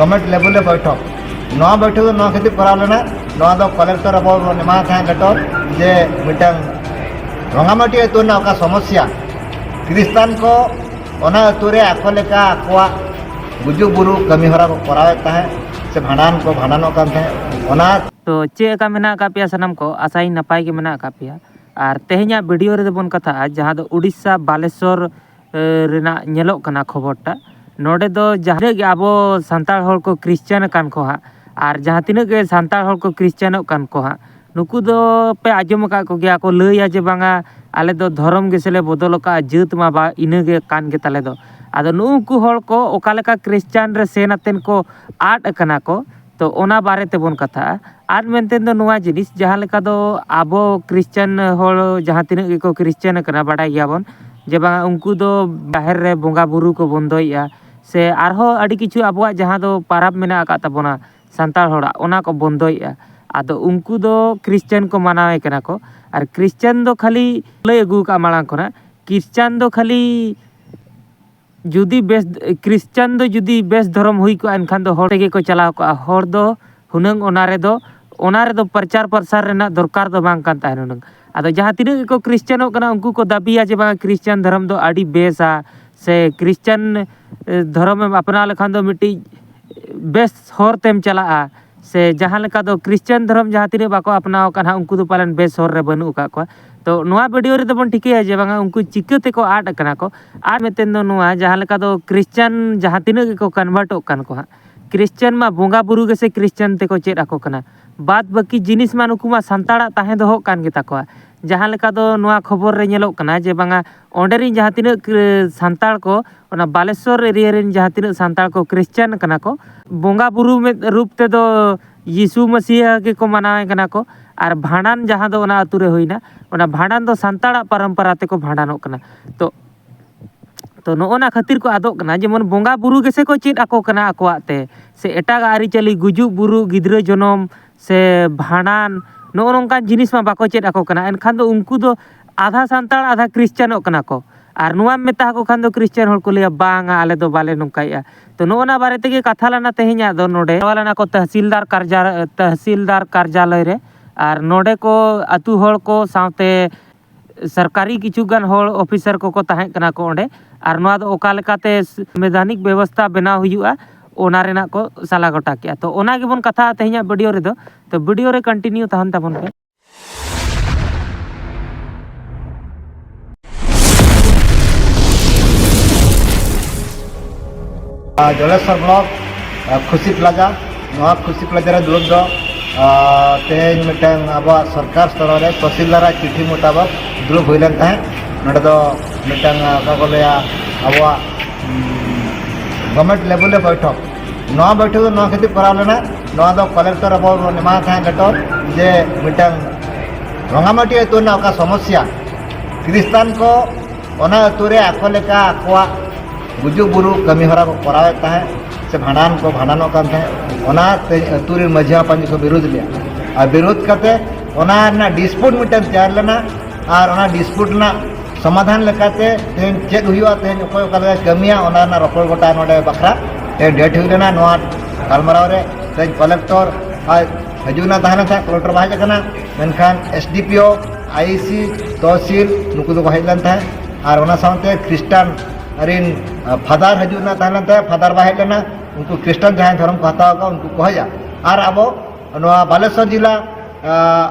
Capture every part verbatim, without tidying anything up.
Government ᱞᱮᱵᱮᱞ ᱨᱮ ᱵᱚᱭᱴᱷᱚᱠ᱾ ᱱᱚᱣᱟ ᱵᱚᱭᱴᱷᱚᱠ ᱫᱚ ᱱᱚᱣᱟ ᱠᱷᱟᱹᱛᱤᱨ ᱠᱚᱨᱟᱣ ᱞᱮᱱᱟ, ᱱᱚᱣᱟ ᱫᱚ ᱠᱚᱞᱮᱠᱴᱚᱨ ᱟᱵᱚ ᱵᱚᱱ ᱮᱢᱟ ᱛᱟᱦᱮᱸᱫ ᱞᱮᱴᱚᱨ, ᱡᱮ ᱢᱤᱫᱴᱟᱝ ᱨᱚᱝᱜᱟᱢᱟᱴᱤ ᱟᱹᱛᱩ ᱨᱮᱱᱟᱜ ᱚᱠᱟ ᱥᱚᱢᱚᱥᱥᱟ, ᱠᱷᱨᱤᱥᱴᱟᱱ ᱠᱚ ᱚᱱᱟ ᱟᱹᱛᱩ ᱨᱮ ᱟᱠᱚ ᱞᱮᱠᱟ ᱟᱠᱚᱣᱟᱜ ᱜᱩᱡᱩᱜ ᱵᱩᱨᱩ ᱠᱟᱹᱢᱤ ᱦᱚᱨᱟ ᱠᱚ ᱠᱚᱨᱟᱣᱮᱫ ᱛᱟᱦᱮᱸᱫ, ᱥᱮ ᱵᱷᱟᱸᱰᱟᱱ ᱠᱚ ᱵᱷᱟᱸᱰᱟᱱᱚᱜ ᱠᱟᱱ ᱛᱟᱦᱮᱸᱫ, ᱚᱱᱟ᱾ ᱛᱚ ᱪᱮᱫ ᱞᱮᱠᱟ ᱢᱮᱱᱟᱜ ᱟᱠᱟᱫ ᱯᱮᱭᱟ ᱥᱟᱱᱟᱢ ᱠᱚ? ᱟᱥᱟᱭᱟᱹᱧ ᱱᱟᱯᱟᱭ ᱜᱮ ᱢᱮᱱᱟᱜ ᱟᱠᱟᱫ ᱯᱮᱭᱟ᱾ ᱟᱨ ᱛᱮᱦᱮᱧᱟᱜ ᱵᱷᱤᱰᱤᱭᱳ ᱨᱮᱫᱚ ᱵᱚᱱ ᱠᱟᱛᱷᱟᱜᱼᱟ ᱡᱟᱦᱟᱸ ᱫᱚ ᱩᱲᱤᱥᱥᱟ ᱵᱟᱞᱮᱥᱚᱨ ᱮ, ᱨᱮᱱᱟᱜ ᱧᱮᱞᱚᱜ ᱠᱟᱱᱟ ᱠᱷᱚᱵᱚᱨᱴᱟ᱾ ᱱᱚᱰᱮ ᱫᱚ ᱡᱟᱦᱟᱸ ᱛᱤᱱᱟᱹᱜ ᱜᱮ ᱟᱵᱚ ᱥᱟᱱᱛᱟᱲ ᱦᱚᱲ ᱠᱚ ᱠᱷᱨᱤᱥᱪᱟᱱ ᱟᱠᱟᱱ ᱠᱚ ᱦᱟᱸᱜ, ᱟᱨ ᱡᱟᱦᱟᱸ ᱛᱤᱱᱟᱹᱜ ᱜᱮ ᱥᱟᱱᱛᱟᱲ ᱦᱚᱲ ᱠᱚ ᱠᱷᱨᱤᱥᱪᱟᱱᱚᱜ ᱠᱟᱱ ᱠᱚ ᱦᱟᱸᱜ, ᱱᱩᱠᱩ ᱫᱚ ᱯᱮ ᱟᱸᱡᱚᱢ ᱟᱠᱟᱫ ᱠᱚᱜᱮᱭᱟ ᱠᱚ ᱞᱟᱹᱭᱟ ᱡᱮ ᱵᱟᱝᱟ, ᱟᱞᱮ ᱫᱚ ᱫᱷᱚᱨᱚᱢ ᱜᱮᱥᱮ ᱞᱮ ᱵᱚᱫᱚᱞ ᱟᱠᱟᱫᱼᱟ, ᱡᱟᱹᱛ ᱢᱟ ᱵᱟ ᱤᱱᱟᱹ ᱜᱮ ᱠᱟᱱ ᱜᱮ ᱛᱟᱞᱮ ᱫᱚ᱾ ᱟᱫᱚ ᱱᱩᱜᱼᱩ ᱱᱩᱠᱩ ᱦᱚᱲ ᱠᱚ ᱚᱠᱟ ᱞᱮᱠᱟ ᱠᱷᱨᱤᱥᱪᱟᱱ ᱨᱮ ᱥᱮᱱ ᱟᱛᱮᱱ ᱠᱚ ᱟᱫ ᱟᱠᱟᱱᱟ ᱠᱚ, ᱛᱚ ᱚᱱᱟ ᱵᱟᱨᱮ ᱛᱮᱵᱚᱱ ᱠᱟᱛᱷᱟᱜᱼᱟ᱾ ᱟᱨ ᱢᱮᱱᱛᱮ ᱫᱚ ᱱᱚᱣᱟ ᱡᱤᱱᱤᱥ ᱡᱟᱦᱟᱸ ᱞᱮᱠᱟ ᱫᱚ ᱟᱵᱚ ᱠᱷᱨᱤᱥᱪᱟᱱ ᱦᱚᱲ ᱡᱟᱦᱟᱸ ᱛᱤᱱᱟᱹᱜ ᱜᱮᱠᱚ ᱠᱷᱨᱤᱥᱪᱟᱱ ᱟᱠᱟᱱᱟ, ᱵᱟᱰᱟᱭ ᱜᱮᱭᱟᱵᱚᱱ ᱡᱮ ᱵᱟᱝᱟ ᱩᱱᱠᱩ ᱫᱚ ᱡᱟᱦᱮᱨ ᱨᱮ ᱵᱚᱸᱜᱟ ᱵᱩᱨᱩ ᱠᱚ ᱵᱚᱱᱫᱚᱭᱮᱫᱼᱟ, ᱥᱮ ᱟᱨᱦᱚᱸ ᱟᱹᱰᱤ ᱠᱤᱪᱷᱩ ᱟᱵᱚᱣᱟᱜ ᱡᱟᱦᱟᱸ ᱫᱚ ᱯᱟᱨᱟᱵᱽ ᱢᱮᱱᱟᱜ ᱟᱠᱟᱫ ᱛᱟᱵᱚᱱᱟ ᱥᱟᱱᱛᱟᱲ ᱦᱚᱲᱟᱜ, ᱚᱱᱟ ᱠᱚ ᱵᱚᱱᱫᱚᱭᱮᱫᱼᱟ᱾ ᱟᱫᱚ ᱩᱱᱠᱩ ᱫᱚ ᱠᱷᱨᱤᱥᱪᱟᱱ ᱠᱚ ᱢᱟᱱᱟᱣᱮ ᱠᱟᱱᱟ ᱠᱚ᱾ ᱟᱨ ᱠᱷᱨᱤᱥᱪᱟᱱ ᱫᱚ ᱠᱷᱟᱹᱞᱤ ᱞᱟᱹᱭ ᱟᱹᱜᱩ ᱟᱠᱟᱫ ᱢᱟᱲᱟᱝ ᱠᱷᱚᱱᱟᱜ, ᱠᱷᱨᱤᱥᱪᱟᱱ ᱫᱚ ᱠᱷᱟᱹᱞᱤ ᱡᱩᱫᱤ ᱵᱮᱥ, ᱠᱷᱨᱤᱥᱪᱟᱱ ᱫᱚ ᱡᱩᱫᱤ ᱵᱮᱥ ᱫᱷᱚᱨᱚᱢ ᱦᱩᱭ ᱠᱚᱜᱼᱟ, ᱮᱱᱠᱷᱟᱱ ᱫᱚ ᱦᱚᱲ ᱛᱮᱜᱮ ᱠᱚ ᱪᱟᱞᱟᱣ ᱠᱚᱜᱼᱟ᱾ ᱦᱚᱲ ᱫᱚ ᱦᱩᱱᱟᱹᱝ ᱚᱱᱟ ᱨᱮᱫᱚ, ᱚᱱᱟ ᱨᱮᱫᱚ ᱯᱨᱚᱪᱟᱨ ᱯᱨᱚᱥᱟᱨ ᱨᱮᱱᱟᱜ ᱫᱚᱨᱠᱟᱨ ᱫᱚ ᱵᱟᱝ ᱠᱟᱱ ᱛᱟᱦᱮᱱ ᱦᱩᱱᱟᱹᱝ᱾ ᱟᱫᱚ ᱡᱟᱦᱟᱸ ᱛᱤᱱᱟᱹᱜ ᱜᱮᱠᱚ ᱠᱷᱨᱤᱥᱪᱟᱱᱚᱜ ᱠᱟᱱᱟ, ᱩᱱᱠᱩ ᱠᱚ ᱫᱟᱹᱵᱤᱭᱟ ᱡᱮ ᱵᱟᱝᱟ ᱠᱷᱨᱤᱥᱪᱟᱱ ᱫᱷᱚᱨᱚᱢ ᱫᱚ ᱟᱹᱰᱤ ᱵᱮᱥᱟ, ᱥᱮ ᱠᱷᱨᱤᱥᱪᱟᱱ, ᱮ, ᱫᱷᱚᱨᱚᱢᱮᱢ ᱟᱯᱱᱟᱣ ᱞᱮᱠᱷᱟᱱ ᱫᱚ ᱢᱤᱫᱴᱤᱡ ᱵᱮᱥ ᱦᱚᱨ ᱛᱮᱢ ᱪᱟᱞᱟᱜᱼᱟ, ᱥᱮ ᱡᱟᱦᱟᱸ ᱞᱮᱠᱟ ᱫᱚ ᱠᱷᱨᱤᱥᱪᱟᱱ ᱫᱷᱚᱨᱚᱢ ᱡᱟᱦᱟᱸ ᱛᱤᱱᱟᱹᱜ ᱵᱟᱠᱚ ᱟᱯᱱᱟᱣ ᱟᱠᱟᱫ ᱦᱟᱸᱜ, ᱩᱱᱠᱩ ᱫᱚ ᱯᱟᱞᱮᱱ ᱵᱮᱥ ᱦᱚᱨ ᱨᱮ ᱵᱟᱹᱱᱩᱜ ᱟᱠᱟᱫ ᱠᱚᱣᱟ᱾ ᱛᱚ ᱱᱚᱣᱟ ᱵᱷᱤᱰᱤᱭᱳ ᱨᱮᱫᱚ ᱵᱚᱱ ᱴᱷᱤᱠᱟᱹᱭᱟ ᱡᱮ ᱵᱟᱝᱟ ᱩᱱᱠᱩ ᱪᱤᱠᱟᱹ ᱛᱮᱠᱚ ᱟᱫ ᱟᱠᱟᱱᱟ ᱠᱚ᱾ ᱟᱨ ᱢᱤᱫᱴᱮᱱ ᱫᱚ ᱱᱚᱣᱟ, ᱡᱟᱦᱟᱸ ᱞᱮᱠᱟ ᱫᱚ ᱠᱷᱨᱤᱥᱪᱟᱱ ᱡᱟᱦᱟᱸ ᱛᱤᱱᱟᱹᱜ ᱜᱮᱠᱚ ᱠᱚᱱᱵᱷᱟᱨᱴᱚᱜ ᱠᱟᱱ ᱠᱚ ᱦᱟᱸᱜ, ᱠᱷᱨᱤᱥᱪᱟᱱ ᱢᱟ ᱵᱚᱸᱜᱟ ᱵᱩᱨᱩ ᱜᱮᱥᱮ ᱠᱷᱨᱤᱥᱪᱟᱱ ᱛᱮᱠᱚ ᱪᱮᱫ ᱟᱠᱚ ᱠᱟᱱᱟ, ᱵᱟᱫ ᱵᱟᱹᱠᱤ ᱡᱤᱱᱤᱥ ᱢᱟ ᱱᱩᱠᱩ ᱢᱟ ᱥᱟᱱᱛᱟᱲᱟᱜ ᱛᱟᱦᱮᱸ ᱫᱚᱦᱚᱜ ᱠᱟᱱ ᱜᱮᱛᱟ ᱠᱚᱣᱟ᱾ ᱡᱟᱦᱟᱸ ᱞᱮᱠᱟ ᱫᱚ ᱱᱚᱣᱟ ᱠᱷᱚᱵᱚᱨ ᱨᱮ ᱧᱮᱞᱚᱜ ᱠᱟᱱᱟ ᱡᱮ ᱵᱟᱝᱟ ᱚᱸᱰᱮ ᱨᱤᱱ ᱡᱟᱦᱟᱸ ᱛᱤᱱᱟᱹᱜ ᱠᱨᱤ-, ᱥᱟᱱᱛᱟᱲ ᱠᱚ, ᱚᱱᱟ ᱵᱟᱞᱮᱥᱚᱨ ᱮᱨᱤᱭᱟ ᱨᱮᱱ ᱡᱟᱦᱟᱸ ᱛᱤᱱᱟᱹᱜ ᱥᱟᱱᱛᱟᱲ ᱠᱚ ᱠᱷᱨᱤᱥᱪᱟᱱ ᱠᱟᱱᱟ ᱠᱚ, ᱵᱚᱸᱜᱟ ᱵᱩᱨᱩ ᱢᱮᱫ ᱨᱩᱯ ᱛᱮᱫᱚ ᱭᱤᱥᱩ ᱢᱟᱹᱥᱤᱭᱟ ᱜᱮᱠᱚ ᱢᱟᱱᱟᱣᱮ ᱠᱟᱱᱟ ᱠᱚ᱾ ᱟᱨ ᱵᱷᱟᱸᱰᱟᱱ ᱡᱟᱦᱟᱸ ᱫᱚ ᱚᱱᱟ ᱟᱹᱛᱩ ᱨᱮ ᱦᱩᱭᱱᱟ, ᱚᱱᱟ ᱵᱷᱟᱸᱰᱟᱱ ᱫᱚ ᱥᱟᱱᱛᱟᱲᱟᱜ ᱯᱚᱨᱚᱢᱯᱚᱨᱟ ᱛᱮᱠᱚ ᱵᱷᱟᱸᱰᱟᱱᱚᱜ ᱠᱟᱱᱟ᱾ ᱛᱚ, ᱛᱚ ᱱᱚᱜᱼᱚ ᱱᱟ ᱠᱷᱟᱹᱛᱤᱨ ᱠᱚ ᱟᱫᱚᱜ ᱠᱟᱱᱟ, ᱡᱮᱢᱚᱱ ᱵᱚᱸᱜᱟ ᱵᱩᱨᱩ ᱜᱮᱥᱮ ᱠᱚ ᱪᱮᱫ ᱟᱠᱚ ᱠᱟᱱᱟ ᱟᱠᱚᱣᱟᱜ ᱛᱮ, ᱥᱮ ᱮᱴᱟᱜᱟᱜ ᱟᱹᱨᱤᱪᱟᱹᱞᱤ, ᱜᱩᱡᱩᱜ ᱵᱩᱨᱩ, ᱜᱤᱫᱽᱨᱟᱹ ᱡᱚᱱᱚᱢ, ᱥᱮ ᱵᱷᱟᱸᱰᱟᱱ, ᱱᱚᱜᱼᱚ ᱱᱚᱝᱠᱟᱱ ᱡᱤᱱᱤᱥ ᱢᱟ ᱵᱟᱠᱚ ᱪᱮᱫ ᱟᱠᱚ ᱠᱟᱱᱟ᱾ ᱮᱱᱠᱷᱟᱱ ᱫᱚ ᱩᱱᱠᱩ ᱫᱚ ᱟᱫᱷᱟ ᱥᱟᱱᱛᱟᱲ ᱟᱫᱷᱟ ᱠᱷᱨᱤᱥᱪᱟᱱᱚᱜ ᱠᱟᱱᱟ ᱠᱚ᱾ ᱟᱨ ᱱᱚᱣᱟᱢ ᱢᱮᱛᱟ ᱠᱚ ᱠᱷᱟᱱ ᱫᱚ ᱠᱷᱨᱤᱥᱪᱟᱱ ᱦᱚᱲ ᱠᱚ ᱞᱟᱹᱭᱟ, "ᱵᱟᱝᱟ, ᱟᱞᱮ ᱫᱚ ᱵᱟᱞᱮ ᱱᱚᱝᱠᱟᱭᱮᱫᱼᱟ᱾" ᱛᱚ, ᱱᱚᱜᱼᱚ ᱱᱟ ᱵᱟᱨᱮ ᱛᱮᱜᱮ ᱠᱟᱛᱷᱟ ᱞᱮᱱᱟ ᱛᱮᱦᱮᱧᱟᱜ ᱫᱚ ᱱᱚᱰᱮ᱾ ᱪᱟᱞᱟᱣ ᱞᱮᱱᱟ ᱠᱚ ᱛᱟᱦᱥᱤᱞᱫᱟᱨ ᱠᱟᱨᱡᱟ-, ᱛᱟᱦᱥᱤᱞᱫᱟᱨ ᱠᱟᱨᱡᱟᱞᱚᱭ ᱨᱮ, ᱟᱨ ᱱᱚᱰᱮ ᱠᱚ ᱟᱹᱛᱩ ᱦᱚᱲ ᱠᱚ ᱥᱟᱶᱛᱮ ᱥᱚᱨᱠᱟᱨᱤ ᱠᱤᱪᱷᱩ ᱜᱟᱱ ᱦᱚᱲ ᱚᱯᱷᱤᱥᱟᱨ ᱠᱚᱠᱚ ᱛᱟᱦᱮᱸ ᱠᱟᱱᱟ ᱠᱚ ᱚᱸᱰᱮ, ᱟᱨ ᱱᱚᱣᱟ ᱫᱚ ᱚᱠᱟ ᱞᱮᱠᱟᱛᱮ ᱥᱚᱝᱵᱤᱫᱷᱟᱱᱤᱠ ᱵᱮᱵᱚᱥᱛᱷᱟ ᱵᱮᱱᱟᱣ ᱦᱩᱭᱩᱜᱼᱟ, ᱚᱱᱟ ᱨᱮᱱᱟᱜ ᱠᱚ ᱥᱟᱞᱟ ᱜᱚᱴᱟ ᱠᱮᱜᱼᱟ᱾ ᱛᱚ, ᱚᱱᱟ ᱜᱮᱵᱚᱱ ᱠᱟᱛᱷᱟᱜᱼᱟ ᱛᱮᱦᱮᱧᱟᱜ ᱵᱷᱤᱰᱤᱭᱳ ᱨᱮᱫᱚ᱾ ᱛᱚ, ᱵᱷᱤᱰᱤᱭᱳ ᱨᱮ ᱠᱚᱱᱴᱤᱱᱤᱭᱩ ᱛᱟᱦᱮᱱ ᱛᱟᱵᱚᱱ ᱯᱮ᱾ ᱡᱚᱞᱮᱥᱚᱨ ᱵᱞᱚᱠ, ᱟ, ᱠᱷᱩᱥᱤ ᱯᱞᱟᱡᱟ᱾ ᱱᱚᱣᱟ ᱠᱷᱩᱥᱤ ᱯᱞᱟᱡᱟ ᱨᱮ ᱫᱩᱲᱩᱵ ᱫᱚ, ᱟ, ᱛᱮᱦᱮᱧ ᱢᱤᱫᱴᱟᱝ ᱟᱵᱚᱣᱟᱜ ᱥᱚᱨᱠᱟᱨ ᱥᱛᱚᱨ ᱨᱮ ᱛᱚᱦᱥᱤᱞᱫᱟᱨᱟᱜ ᱪᱤᱴᱷᱤ ᱢᱚᱛᱟᱵᱚᱠ ᱫᱩᱲᱩᱵ ᱦᱩᱭ ᱞᱮᱱ ᱛᱟᱦᱮᱸᱫ᱾ ᱱᱚᱰᱮ ᱫᱚ ᱢᱤᱫᱴᱟᱝ, ᱟ, ᱚᱠᱟ ᱠᱚ ᱞᱟᱹᱭᱟ, ᱟᱵᱚᱣᱟᱜ, ᱩᱢ, ᱜᱚᱵᱷᱢᱮᱱᱴ ᱞᱮᱵᱮᱞ ᱨᱮ ᱵᱚᱭᱴᱷᱚᱠ, ᱱᱚᱣᱟ ᱵᱚᱭᱴᱷᱚᱠ ᱫᱚ ᱱᱚᱣᱟ ᱠᱷᱟᱹᱛᱤᱨ ᱠᱚᱨᱟᱣ ᱞᱮᱱᱟ, ᱱᱚᱣᱟ ᱫᱚ ᱠᱚᱞᱮᱠᱴᱚᱨ ᱟᱵᱚ ᱵᱚᱱ ᱮᱢᱟ ᱛᱟᱦᱮᱸᱫ ᱞᱮᱴᱚᱨ, ᱡᱮ ᱢᱤᱫᱴᱟᱝ ᱨᱚᱝᱜᱟᱢᱟᱴᱤ ᱟᱹᱛᱩ ᱨᱮᱱᱟᱜ ᱚᱠᱟ ᱥᱚᱢᱚᱥᱥᱟ, ᱠᱷᱨᱤᱥᱴᱟᱱ ᱠᱚ ᱚᱱᱟ ᱟᱹᱛᱩ ᱨᱮ ᱟᱠᱚ ᱞᱮᱠᱟ ᱟᱠᱚᱣᱟᱜ ᱜᱩᱡᱩᱜ ᱵᱩᱨᱩ ᱠᱟᱹᱢᱤ ᱦᱚᱨᱟ ᱠᱚ ᱠᱚᱨᱟᱣᱮᱫ ᱛᱟᱦᱮᱸᱫ, ᱥᱮ ᱵᱷᱟᱸᱰᱟᱱ ᱠᱚ ᱵᱷᱟᱸᱰᱟᱱᱚᱜ ᱠᱟᱱ ᱛᱟᱦᱮᱸᱫ, ᱚᱱᱟ ᱛᱮ ᱟᱹᱛᱩ ᱨᱮᱱ ᱢᱟᱹᱡᱷᱤ ᱢᱟᱯᱟᱧᱡᱤ ᱠᱚ ᱵᱤᱨᱳᱫ ᱞᱮᱫᱟ᱾ ᱟᱨ ᱵᱤᱨᱳᱫ ᱠᱟᱛᱮ ᱚᱱᱟ ᱨᱮᱱᱟᱜ ᱰᱤᱥᱯᱩᱴ ᱢᱤᱫᱴᱟᱝ ᱛᱮᱭᱟᱨ ᱞᱮᱱᱟ, ᱟᱨ ᱚᱱᱟ ᱰᱤᱥᱯᱩᱴ ᱨᱮᱱᱟᱜ ᱥᱚᱢᱟᱫᱷᱟᱱ ᱞᱮᱠᱟᱛᱮ ᱛᱮᱦᱮᱧ ᱪᱮᱫ ᱦᱩᱭᱩᱜᱼᱟ, ᱛᱮᱦᱮᱧ ᱚᱠᱚᱭ ᱚᱠᱟ ᱞᱮᱠᱟᱭ ᱠᱟᱹᱢᱤᱭᱟ, ᱚᱱᱟ ᱨᱮᱱᱟᱜ ᱨᱚᱯᱚᱲ ᱜᱚᱴᱟ ᱱᱚᱰᱮ ᱵᱟᱠᱷᱨᱟ ᱛᱮᱦᱮᱧ ᱰᱮᱴ ᱦᱩᱭ ᱞᱮᱱᱟ᱾ ᱱᱚᱣᱟ ᱜᱟᱞᱢᱟᱨᱟᱣ ᱨᱮ ᱛᱮᱦᱮᱧ ᱠᱚᱞᱮᱠᱴᱚᱨ ᱟᱡ ᱦᱤᱡᱩᱜ ᱨᱮᱱᱟᱜ ᱛᱟᱦᱮᱸ ᱞᱮᱱ ᱛᱟᱦᱮᱸᱫ, ᱠᱚᱞᱮᱠᱴᱚᱨ ᱵᱟᱭ ᱦᱮᱡ ᱟᱠᱟᱱᱟ, ᱢᱮᱱᱠᱷᱟᱱ ᱮᱥ ᱰᱤ ᱯᱤ ᱳ, ᱟᱭ ᱥᱤ, ᱛᱚᱦᱥᱤᱞ ᱱᱩᱠᱩ ᱫᱚᱠᱚ ᱦᱮᱡ ᱞᱮᱱ ᱛᱟᱦᱮᱸᱫ, ᱟᱨ ᱚᱱᱟ ᱥᱟᱶᱛᱮ ᱠᱷᱨᱤᱥᱴᱟᱱ ᱨᱤᱱ, ᱟ, ᱯᱷᱟᱫᱟᱨ ᱦᱤᱡᱩᱜ ᱨᱮᱱᱟᱜ ᱛᱟᱦᱮᱸ ᱞᱮᱱ ᱛᱟᱦᱮᱸᱫ, ᱯᱷᱟᱫᱟᱨ ᱵᱟᱭ ᱦᱮᱡ ᱞᱮᱱᱟ᱾ ᱩᱱᱠᱩ ᱠᱷᱨᱤᱥᱴᱟᱱ ᱡᱟᱦᱟᱸᱭ ᱫᱷᱚᱨᱚᱢ ᱠᱚ ᱦᱟᱛᱟᱣ ᱟᱠᱟᱫ, ᱩᱱᱠᱩ ᱠᱚ ᱦᱮᱡᱼᱟ᱾ ᱟᱨ ᱟᱵᱚ ᱱᱚᱣᱟ ᱵᱟᱞᱮᱥᱚᱨ ᱡᱮᱞᱟ, ᱟ,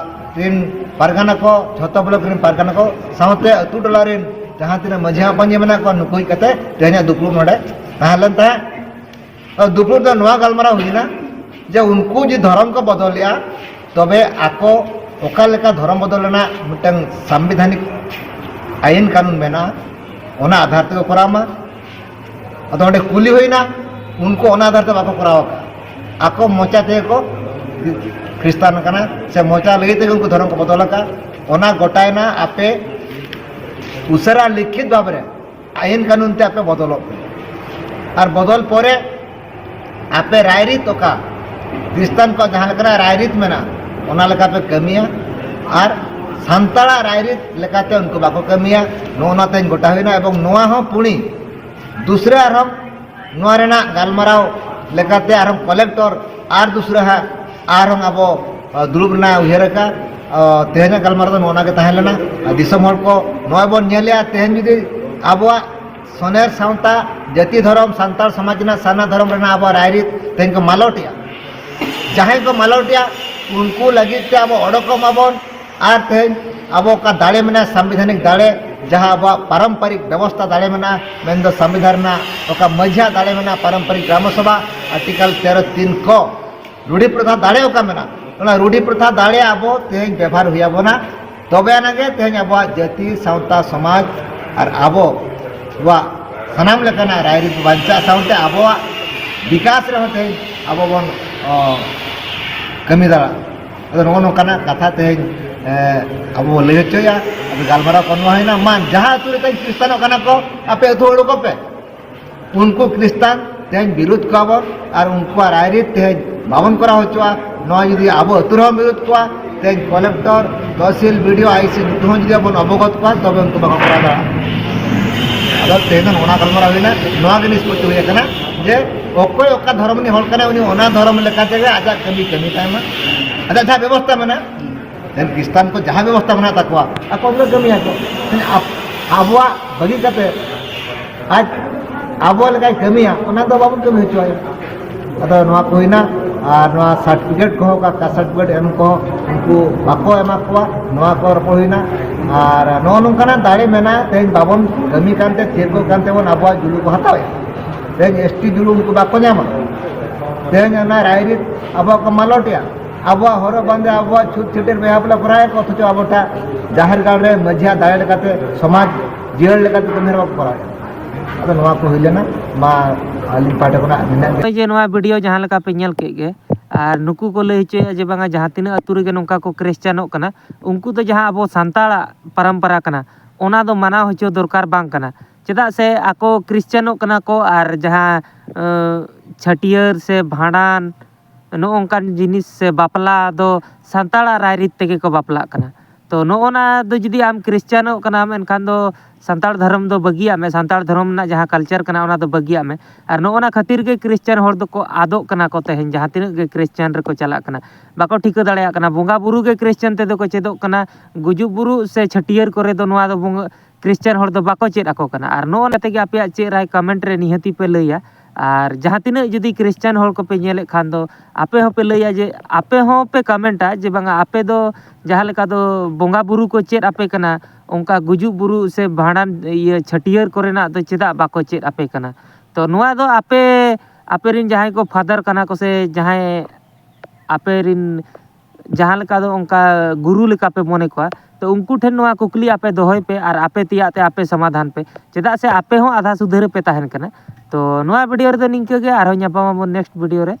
ᱨᱤᱱ ᱯᱟᱨᱜᱟᱱᱟ ᱠᱚ, ᱡᱷᱚᱛᱚ ᱵᱞᱚᱠ ᱨᱤᱱ ᱯᱟᱨᱜᱟᱱᱟ ᱠᱚ, ᱥᱟᱶᱛᱮ ᱟᱹᱛᱩ ᱴᱚᱞᱟ ᱨᱤᱱ ᱡᱟᱦᱟᱸ ᱛᱤᱱᱟᱹᱜ ᱢᱟᱹᱡᱷᱤ ᱢᱟᱯᱟᱧᱡᱤ ᱢᱮᱱᱟᱜ ᱠᱚᱣᱟ, ᱱᱩᱠᱩ ᱦᱮᱡ ᱠᱟᱛᱮ ᱛᱮᱦᱮᱧᱟᱜ ᱫᱩᱯᱲᱩᱵ ᱱᱚᱰᱮ ᱛᱟᱦᱮᱸ ᱞᱮᱱ ᱛᱟᱦᱮᱸᱫ᱾ ᱟᱨ ᱫᱩᱯᱲᱩᱵ ᱫᱚ ᱱᱚᱣᱟ ᱜᱟᱞᱢᱟᱨᱟᱣ ᱦᱩᱭᱱᱟ ᱡᱮ ᱩᱱᱠᱩ ᱡᱩᱫᱤ ᱫᱷᱚᱨᱚᱢ ᱠᱚ ᱵᱚᱫᱚᱞᱮᱜᱼᱟ, ᱛᱚᱵᱮ ᱟᱠᱚ ᱚᱠᱟ ᱞᱮᱠᱟ ᱫᱷᱚᱨᱚᱢ ᱵᱚᱫᱚᱞ ᱨᱮᱱᱟᱜ ᱢᱤᱫᱴᱟᱝ ᱥᱟᱝᱵᱤᱫᱷᱟᱱᱤᱠ ᱟᱭᱤᱱ ᱠᱟᱹᱱᱩᱱ ᱢᱮᱱᱟᱜᱼᱟ, ᱚᱱᱟ ᱟᱫᱷᱟᱨ ᱛᱮᱠᱚ ᱠᱚᱨᱟᱣ ᱢᱟ᱾ ᱟᱫᱚ ᱚᱸᱰᱮ ᱠᱩᱞᱤ ᱦᱩᱭᱱᱟ, ᱩᱱᱠᱩ ᱚᱱᱟ ᱟᱫᱷᱟᱨ ᱛᱮ ᱵᱟᱠᱚ ᱠᱚᱨᱟᱣ ᱟᱠᱟᱫᱼᱟ᱾ ᱟᱠᱚ ᱢᱚᱪᱟ ᱛᱮᱜᱮ ᱠᱚ ᱠᱷᱨᱤᱥᱴᱟᱱ ᱠᱟᱱᱟ, ᱥᱮ ᱢᱚᱪᱟ ᱞᱟᱹᱜᱤᱫ ᱛᱮᱜᱮ ᱩᱱᱠᱩ ᱫᱷᱚᱨᱚᱢ ᱠᱚ ᱵᱚᱫᱚᱞ ᱟᱠᱟᱫᱼᱟ᱾ ᱚᱱᱟ ᱜᱚᱴᱟᱭᱮᱱᱟ, ᱟᱯᱮ ᱩᱥᱟᱹᱨᱟ ᱞᱤᱠᱷᱤᱛ ᱵᱷᱟᱵᱽ ᱨᱮ ᱟᱭᱤᱱ ᱠᱟᱹᱱᱩᱱ ᱛᱮ ᱟᱯᱮ ᱵᱚᱫᱚᱞᱚᱜ ᱯᱮ᱾ ᱟᱨ ᱵᱚᱫᱚᱞ ᱯᱚᱨᱮ ᱟᱯᱮ ᱨᱟᱭᱨᱤᱛ ᱚᱠᱟ ᱠᱷᱨᱤᱥᱴᱟᱱ ᱠᱚᱣᱟᱜ ᱡᱟᱦᱟᱸ ᱞᱮᱠᱟᱱᱟᱜ ᱨᱟᱭᱨᱤᱛ ᱢᱮᱱᱟᱜᱼᱟ, ᱚᱱᱟ ᱞᱮᱠᱟ ᱯᱮ ᱠᱟᱹᱢᱤᱭᱟ᱾ ᱟᱨ ᱥᱟᱱᱛᱟᱲᱟᱜ ᱨᱟᱭᱨᱤᱛ ᱞᱮᱠᱟᱛᱮ ᱩᱱᱠᱩ ᱵᱟᱠᱚ ᱠᱟᱹᱢᱤᱭᱟ᱾ ᱱᱚᱜᱼᱚ ᱱᱚᱣᱟ ᱛᱮᱦᱮᱧ ᱜᱚᱴᱟ ᱦᱩᱭᱱᱟ᱾ ᱮᱵᱚᱝ ᱱᱚᱣᱟ ᱦᱚᱸ ᱯᱩᱬᱤ ᱫᱩᱥᱨᱟ ᱟᱨᱦᱚᱸ ᱱᱚᱣᱟ ᱨᱮᱱᱟᱜ ᱜᱟᱞᱢᱟᱨᱟᱣ ᱞᱮᱠᱟᱛᱮ ᱟᱨᱦᱚᱸ ᱠᱚᱞᱮᱠᱴᱚᱨ ᱟᱨ ᱫᱩᱥᱨᱟ ᱦᱟᱸᱜ ᱟᱨᱦᱚᱸ ᱟᱵᱚ, ᱟ, ᱫᱩᱲᱩᱵ ᱨᱮᱱᱟᱜ ᱩᱭᱦᱟᱹᱨ ᱟᱠᱟᱫ᱾ ᱟ, ᱛᱮᱦᱮᱧᱟᱜ ᱜᱟᱞᱢᱟᱨᱟᱣ ᱫᱚ ᱱᱚᱜᱼᱚ ᱱᱚᱣᱟ ᱜᱮ ᱛᱟᱦᱮᱸ ᱞᱮᱱᱟ᱾ ᱟᱨ ᱫᱤᱥᱚᱢ ᱦᱚᱲ ᱠᱚ ᱱᱚᱜᱼᱚᱭ ᱵᱚᱱ ᱧᱮᱞᱮᱜᱼᱟ, ᱛᱮᱦᱮᱧ ᱡᱩᱫᱤ ᱟᱵᱚᱣᱟᱜ ᱥᱚᱱᱮᱨ ᱥᱟᱶᱛᱟ, ᱡᱟᱹᱛᱤ ᱫᱷᱚᱨᱚᱢ, ᱥᱟᱱᱛᱟᱲ ᱥᱚᱢᱟᱡᱽ ᱨᱮᱱᱟᱜ ᱥᱟᱨᱱᱟ ᱫᱷᱚᱨᱚᱢ ᱨᱮᱱᱟᱜ ᱟᱵᱚᱣᱟᱜ ᱨᱟᱭᱨᱤᱛ ᱛᱮᱦᱮᱧ ᱠᱚ ᱢᱟᱞᱚᱴᱮᱜᱼᱟ, ᱡᱟᱦᱟᱸᱭ ᱠᱚ ᱢᱟᱞᱚᱴᱮᱜᱼᱟ ᱩᱱᱠᱩ ᱞᱟᱹᱜᱤᱫ ᱛᱮ ᱟᱵᱚ ᱚᱰᱚᱠᱚᱜ ᱢᱟᱵᱚᱱ᱾ ᱟᱨ ᱛᱮᱦᱮᱧ ᱟᱵᱚ ᱚᱠᱟ ᱫᱟᱲᱮ ᱢᱮᱱᱟᱜᱼᱟ, ᱥᱟᱝᱵᱤᱫᱷᱟᱱᱤᱠ ᱫᱟᱲᱮ, ᱡᱟᱦᱟᱸ ᱟᱵᱚᱣᱟᱜ ᱯᱟᱨᱚᱢᱯᱚᱨᱤᱠ ᱵᱮᱵᱚᱥᱛᱷᱟ ᱫᱟᱲᱮ ᱢᱮᱱᱟᱜᱼᱟ, ᱢᱮᱱᱫᱚ ᱥᱟᱝᱵᱤᱫᱷᱟᱱ ᱨᱮᱱᱟᱜ ᱚᱠᱟ ᱢᱟᱹᱡᱷᱤᱭᱟᱜ ᱫᱟᱲᱮ ᱢᱮᱱᱟᱜᱼᱟ, ᱯᱟᱨᱚᱢᱯᱚᱨᱤᱠ ᱜᱨᱟᱢᱚ ᱥᱚᱵᱷᱟ ᱟᱨᱴᱤᱠᱟᱞ ᱛᱮᱨᱚ ᱛᱤᱱ ᱠᱚ, ᱨᱩᱰᱷᱤ ᱯᱨᱚᱛᱷᱟ ᱫᱟᱲᱮ ᱚᱠᱟ ᱢᱮᱱᱟᱜᱼᱟ, ᱚᱱᱟ ᱨᱩᱰᱷᱤ ᱯᱨᱚᱛᱷᱟ ᱫᱟᱲᱮ ᱟᱵᱚ ᱛᱮᱦᱮᱧ ᱵᱮᱵᱷᱟᱨ ᱦᱩᱭ ᱟᱵᱚᱱᱟ᱾ ᱛᱚᱵᱮ ᱟᱱᱟᱜ ᱜᱮ ᱛᱮᱦᱮᱧ ᱟᱵᱚᱣᱟᱜ ᱡᱟᱹᱛᱤ, ᱥᱟᱶᱛᱟ, ᱥᱚᱢᱟᱡᱽ ᱟᱨ ᱟᱵᱚᱣᱟᱜ ᱥᱟᱱᱟᱢ ᱞᱮᱠᱟᱱᱟᱜ ᱨᱟᱭᱨᱤᱛ ᱵᱟᱧᱪᱟᱜ ᱥᱟᱶᱛᱮ ᱟᱵᱚᱣᱟᱜ ᱵᱤᱠᱟᱥ ᱨᱮᱦᱚᱸ ᱛᱮᱦᱮᱧ ᱟᱵᱚ ᱵᱚᱱ, ᱚ, ᱠᱟᱹᱢᱤ ᱫᱟᱲᱮᱭᱟᱜᱼᱟ᱾ ᱟᱫᱚ ᱱᱚᱜᱼᱚ ᱱᱚᱝᱠᱟᱱᱟᱜ ᱠᱟᱛᱷᱟ ᱛᱮᱦᱮᱧ, ᱮ, ᱟᱵᱚ ᱵᱚᱱ ᱞᱟᱹᱭ ᱦᱚᱪᱚᱭᱟ᱾ ᱟᱫᱚ ᱜᱟᱞᱢᱟᱨᱟᱣ ᱠᱚ ᱱᱚᱣᱟ ᱦᱩᱭᱱᱟ, ᱢᱟ ᱡᱟᱦᱟᱸ ᱟᱹᱛᱩ ᱨᱮ ᱛᱮᱦᱮᱧ ᱠᱷᱨᱤᱥᱴᱟᱱᱚᱜ ᱠᱟᱱᱟ ᱠᱚ, ᱟᱯᱮ ᱟᱹᱛᱩ ᱦᱚᱲ ᱩᱰᱩᱠᱚᱜ ᱯᱮ᱾ ᱩᱱᱠᱩ ᱠᱷᱨᱤᱥᱴᱟᱱ ᱛᱮᱦᱮᱧ ᱵᱤᱨᱩᱫᱷ ᱠᱚᱣᱟ ᱵᱚᱱ ᱟᱨ ᱩᱱᱠᱩᱣᱟᱜ ᱨᱟᱭᱨᱤᱛ ᱛᱮᱦᱮᱧ ᱵᱟᱵᱚᱱ ᱠᱚᱨᱟᱣ ᱦᱚᱪᱚᱣᱟ᱾ ᱱᱚᱣᱟ ᱡᱩᱫᱤ ᱟᱵᱚ ᱟᱹᱛᱩ ᱨᱮᱦᱚᱸ ᱵᱤᱨᱩᱫᱷ ᱠᱚᱣᱟ, ᱛᱮᱦᱮᱧ ᱠᱚᱞᱮᱠᱴᱚᱨ, ᱛᱚᱦᱥᱤᱞ, ᱵᱤᱰᱤᱳ, ᱟᱭᱥᱤ ᱱᱩᱠᱩ ᱦᱚᱸ ᱡᱩᱫᱤ ᱵᱚᱱ ᱚᱵᱚᱜᱚᱛ ᱠᱚᱣᱟ, ᱛᱚᱵᱮ ᱩᱱᱠᱩ ᱵᱟᱠᱚ ᱠᱚᱨᱟᱣ ᱫᱟᱲᱮᱭᱟᱜᱼᱟ᱾ ᱟᱫᱚ ᱛᱮᱦᱮᱧ ᱫᱚ ᱱᱚᱣᱟ ᱜᱟᱞᱢᱟᱨᱟᱣ ᱦᱩᱭᱱᱟ, ᱱᱚᱣᱟ ᱜᱮ ᱱᱤᱥᱯᱚᱛᱤ ᱦᱩᱭ ᱟᱠᱟᱱᱟ ᱡᱮ ᱚᱠᱚᱭ ᱚᱠᱟ ᱫᱷᱚᱨᱚᱢ ᱨᱤᱱᱤᱡ ᱦᱚᱲ ᱠᱟᱱᱟᱭ, ᱩᱱᱤ ᱚᱱᱟ ᱫᱷᱚᱨᱚᱢ ᱞᱮᱠᱟ ᱛᱮᱜᱮ ᱟᱡᱟᱜ ᱠᱟᱹᱢᱤ ᱠᱟᱹᱢᱤ ᱛᱟᱭ ᱢᱟ, ᱟᱡᱟᱜ ᱡᱟᱦᱟᱸ ᱵᱮᱵᱚᱥᱛᱷᱟ ᱢᱮᱱᱟᱜᱼᱟ᱾ ᱛᱮᱦᱮᱧ ᱠᱷᱨᱤᱥᱴᱟᱱ ᱠᱚ ᱡᱟᱦᱟᱸ ᱵᱮᱵᱚᱥᱛᱷᱟ ᱢᱮᱱᱟᱜ ᱛᱟᱠᱚᱣᱟ, ᱟᱠᱚ ᱚᱱᱠᱟ ᱠᱟᱹᱢᱤᱭᱟᱠᱚ᱾ ᱛᱮᱦᱮᱧ ᱟᱵ-, ᱟᱵᱚᱣᱟᱜ ᱵᱟᱹᱜᱤ ᱠᱟᱛᱮ ᱟᱡ ᱟᱵᱚ ᱞᱮᱠᱟᱭ ᱠᱟᱹᱢᱤᱭᱟ, ᱚᱱᱟ ᱫᱚ ᱵᱟᱵᱚᱱ ᱠᱟᱹᱢᱤ ᱦᱚᱪᱚᱣᱟᱭᱟ᱾ ᱟᱫᱚ ᱱᱚᱣᱟ ᱠᱚ ᱦᱩᱭᱱᱟ᱾ ᱟᱨ ᱱᱚᱣᱟ ᱥᱟᱨᱴᱤᱯᱷᱤᱠᱮᱴ ᱠᱚᱦᱚᱸ, ᱚᱠᱟ ᱠᱟᱥᱴ ᱥᱟᱨᱴᱤᱯᱷᱤᱠᱮᱴ ᱮᱢ ᱠᱚᱦᱚᱸ ᱩᱱᱠᱩ ᱵᱟᱠᱚ ᱮᱢᱟ ᱠᱚᱣᱟ, ᱱᱚᱣᱟ ᱠᱚ ᱨᱚᱯᱚᱲ ᱦᱩᱭᱱᱟ᱾ ᱟᱨ ᱱᱚᱜᱼᱚ ᱱᱚᱝᱠᱟᱱᱟᱜ ᱫᱟᱲᱮ ᱢᱮᱱᱟᱜᱼᱟ, ᱛᱮᱦᱮᱧ ᱵᱟᱵᱚᱱ ᱠᱟᱹᱢᱤ ᱠᱟᱱᱛᱮ, ᱛᱷᱤᱨ ᱠᱚᱜ ᱠᱟᱱᱛᱮ ᱵᱚᱱ ᱟᱵᱚᱣᱟᱜ ᱡᱩᱞᱩ ᱠᱚ ᱦᱟᱛᱟᱣᱮᱫᱼᱟ᱾ ᱛᱮᱦᱮᱧ ᱮᱥ ᱴᱤ ᱡᱩᱞᱩ ᱩᱱᱠᱩ ᱵᱟᱠᱚ ᱧᱟᱢᱟ᱾ ᱛᱮᱦᱮᱧ ᱚᱱᱟ ᱨᱟᱭᱨᱤᱛ ᱟᱵᱚᱣᱟᱜ ᱠᱚ ᱢᱟᱞᱚᱴᱮᱜᱼᱟ᱾ ᱟᱵᱚᱣᱟᱜ ᱦᱚᱨᱚᱜ ᱵᱟᱸᱫᱮ, ᱟᱵᱚᱣᱟᱜ ᱪᱷᱩᱛ ᱪᱷᱟᱹᱴᱭᱟᱹᱨ ᱵᱤᱦᱟ ᱵᱟᱯᱞᱟ ᱠᱚᱨᱟᱣᱮᱫ ᱠᱚ, ᱚᱛᱷᱚᱪᱚ ᱟᱵᱚ ᱴᱷᱮᱱ ᱡᱟᱦᱮᱨ ᱜᱟᱲ ᱨᱮ ᱢᱟᱹᱡᱷᱤᱭᱟᱜ ᱫᱟᱲᱮ ᱞᱮᱠᱟᱛᱮ, ᱥᱚᱢᱟᱡᱽ ᱡᱤᱭᱟᱹᱲ ᱞᱮᱠᱟᱛᱮ ᱠᱟᱹᱢᱤ ᱦᱚᱨᱟ ᱵᱟᱠᱚ ᱠᱚᱨᱟᱣᱮᱫᱼᱟ᱾ ᱟᱫᱚ ᱱᱚᱣᱟ ᱠᱚ ᱦᱩᱭ ᱞᱮᱱᱟ᱾ ᱢᱟ ᱟᱹᱞᱤᱧ ᱯᱟᱦᱴᱟ ᱠᱷᱚᱱᱟᱜ ᱱᱤᱱᱟᱹᱜ ᱜᱮ᱾ ᱱᱚᱜᱼᱚᱭ ᱡᱮ ᱱᱚᱣᱟ ᱵᱷᱤᱰᱤᱭᱳ ᱡᱟᱦᱟᱸ ᱞᱮᱠᱟ ᱯᱮ ᱧᱮᱞ ᱠᱮᱫ ᱜᱮ, ᱟᱨ ᱱᱩᱠᱩ ᱠᱚ ᱞᱟᱹᱭ ᱦᱚᱪᱚᱭᱮᱫᱼᱟ ᱡᱮ ᱵᱟᱝᱟ ᱡᱟᱦᱟᱸ ᱛᱤᱱᱟᱹᱜ ᱟᱹᱛᱩ ᱨᱮᱜᱮ ᱱᱚᱝᱠᱟ ᱠᱚ ᱠᱷᱨᱤᱥᱪᱟᱱᱚᱜ ᱠᱟᱱᱟ, ᱩᱱᱠᱩ ᱫᱚ ᱡᱟᱦᱟᱸ ᱟᱵᱚ ᱥᱟᱱᱛᱟᱲᱟᱜ ᱯᱚᱨᱚᱢᱯᱚᱨᱟ ᱠᱟᱱᱟ, ᱚᱱᱟ ᱫᱚ ᱢᱟᱱᱟᱣ ᱦᱚᱪᱚ ᱫᱚᱨᱠᱟᱨ ᱵᱟᱝ ᱠᱟᱱᱟ᱾ ᱪᱮᱫᱟᱜ ᱥᱮ ᱟᱠᱚ ᱠᱷᱨᱤᱥᱪᱟᱱᱚᱜ ᱠᱟᱱᱟ ᱠᱚ, ᱟᱨ ᱡᱟᱦᱟᱸ, ᱟᱸ, ᱪᱷᱟᱹᱴᱭᱟᱹᱨ ᱥᱮ ᱵᱷᱟᱸᱰᱟᱱ, ᱱᱚᱜᱼᱚ ᱱᱚᱝᱠᱟᱱ ᱡᱤᱱᱤᱥ ᱥᱮ ᱵᱟᱯᱞᱟ ᱫᱚ ᱥᱟᱱᱛᱟᱲᱟᱜ ᱨᱟᱭᱨᱤᱛ ᱛᱮᱜᱮ ᱠᱚ ᱵᱟᱯᱞᱟᱜ ᱠᱟᱱᱟ᱾ ᱛᱚ ᱱᱚᱜᱼᱚ ᱱᱟ ᱫᱚ ᱡᱩᱫᱤ ᱟᱢ ᱠᱷᱨᱤᱥᱪᱟᱱᱚᱜ ᱠᱟᱱᱟᱢ, ᱮᱱᱠᱷᱟᱱ ᱫᱚ ᱥᱟᱱᱛᱟᱲ ᱫᱷᱚᱨᱚᱢ ᱫᱚ ᱵᱟᱹᱜᱤᱭᱟᱜ ᱢᱮ, ᱥᱟᱱᱛᱟᱲ ᱫᱷᱚᱨᱚᱢ ᱨᱮᱱᱟᱜ ᱡᱟᱦᱟᱸ ᱠᱟᱞᱪᱟᱨ ᱠᱟᱱᱟ ᱚᱱᱟ ᱫᱚ ᱵᱟᱹᱜᱤᱭᱟᱜ ᱢᱮ᱾ ᱟᱨ ᱱᱚᱜᱼᱚ ᱱᱟ ᱠᱷᱟᱹᱛᱤᱨ ᱜᱮ ᱠᱷᱨᱤᱥᱪᱟᱱ ᱦᱚᱲ ᱫᱚᱠᱚ ᱟᱫᱚᱜ ᱠᱟᱱᱟ ᱠᱚ ᱛᱮᱦᱮᱧ, ᱡᱟᱦᱟᱸ ᱛᱤᱱᱟᱹᱜ ᱜᱮ ᱠᱷᱨᱤᱥᱪᱟᱱ ᱨᱮᱠᱚ ᱪᱟᱞᱟᱜ ᱠᱟᱱᱟ, ᱵᱟᱠᱚ ᱴᱷᱤᱠᱟᱹ ᱫᱟᱲᱮᱭᱟᱜ ᱠᱟᱱᱟ᱾ ᱵᱚᱸᱜᱟ ᱵᱩᱨᱩ ᱜᱮ ᱠᱷᱨᱤᱥᱪᱟᱱ ᱛᱮᱫᱚ ᱠᱚ ᱪᱮᱫᱚᱜ ᱠᱟᱱᱟ, ᱜᱩᱡᱩᱜ ᱵᱩᱨᱩᱜ ᱥᱮ ᱪᱷᱟᱹᱴᱭᱟᱹᱨ ᱠᱚᱨᱮ ᱫᱚ ᱱᱚᱣᱟ ᱫᱚ ᱵᱚᱸᱜᱟ ᱠᱷᱨᱤᱥᱪᱟᱱ ᱦᱚᱲ ᱫᱚ ᱵᱟᱠᱚ ᱪᱮᱫ ᱟᱠᱚ ᱠᱟᱱᱟ᱾ ᱟᱨ ᱱᱚᱜᱼᱚ ᱱᱟ ᱛᱮᱜᱮ ᱟᱯᱮᱭᱟᱜ ᱪᱮᱫ ᱨᱟᱭ ᱠᱚᱢᱮᱱᱴ ᱨᱮ ᱱᱤᱦᱟᱹᱛᱤ ᱯᱮ ᱞᱟᱹᱭᱟ᱾ ᱟᱨ ᱡᱟᱦᱟᱸ ᱛᱤᱱᱟᱹᱜ ᱡᱩᱫᱤ ᱠᱷᱨᱤᱥᱪᱟᱱ ᱦᱚᱲ ᱠᱚᱯᱮ ᱧᱮᱞᱮᱫ ᱠᱷᱟᱱ ᱫᱚ ᱟᱯᱮ ᱦᱚᱸᱯᱮ ᱞᱟᱹᱭᱟ ᱡᱮ ᱟᱯᱮ ᱦᱚᱸᱯᱮ ᱠᱚᱢᱮᱱᱴᱟ ᱡᱮ ᱵᱟᱝᱟ ᱟᱯᱮ ᱫᱚ ᱡᱟᱦᱟᱸ ᱞᱮᱠᱟ ᱫᱚ ᱵᱚᱸᱜᱟ ᱵᱩᱨᱩ ᱠᱚ ᱪᱮᱫ ᱟᱯᱮ ᱠᱟᱱᱟ, ᱚᱱᱠᱟ ᱜᱩᱡᱩᱜ ᱵᱩᱨᱩ ᱥᱮ ᱵᱷᱟᱸᱰᱟᱱ ᱤᱭᱟᱹ ᱪᱷᱟᱹᱴᱭᱟᱹᱨ ᱠᱚᱨᱮᱱᱟᱜ ᱫᱚ ᱪᱮᱫᱟᱜ ᱵᱟᱠᱚ ᱪᱮᱫ ᱟᱯᱮ ᱠᱟᱱᱟ? ᱛᱚ ᱱᱚᱣᱟ ᱫᱚ ᱟᱯᱮ ᱟᱯᱮ ᱨᱮᱱ ᱡᱟᱦᱟᱸᱭ ᱠᱚ ᱯᱷᱟᱫᱟᱨ ᱠᱟᱱᱟ ᱠᱚ ᱥᱮ ᱡᱟᱦᱟᱸᱭ ᱟᱯᱮ ᱨᱮᱱ ᱡᱟᱦᱟᱸ ᱞᱮᱠᱟ ᱫᱚ ᱚᱱᱠᱟ ᱜᱩᱨᱩ ᱞᱮᱠᱟ ᱯᱮ ᱢᱚᱱᱮ ᱠᱚᱣᱟ, ᱛᱚ ᱩᱱᱠᱩ ᱴᱷᱮᱱ ᱱᱚᱣᱟ ᱠᱩᱠᱞᱤ ᱟᱯᱮ ᱫᱚᱦᱚᱭ ᱯᱮ ᱟᱨ ᱟᱯᱮ ᱛᱮᱭᱟᱜ ᱛᱮ ᱟᱯᱮ ᱥᱚᱢᱟᱫᱷᱟᱱ ᱯᱮ᱾ ᱪᱮᱫᱟᱜ ᱥᱮ ᱟᱯᱮ ᱦᱚᱸ ᱟᱫᱷᱟ ᱥᱩᱫᱷᱟᱹ ᱨᱮᱯᱮ ᱛᱟᱦᱮᱱ ᱠᱟᱱᱟ᱾ ᱛᱚ ᱱᱚᱣᱟ ᱵᱷᱤᱰᱤᱭᱳ ᱨᱮᱫᱚ ᱱᱤᱝᱠᱟᱹ ᱜᱮ, ᱟᱨᱦᱚᱸ ᱧᱟᱯᱟᱢ ᱟᱵᱚᱱ ᱱᱮᱠᱥᱴ ᱵᱷᱤᱰᱤᱭᱳ ᱨᱮ᱾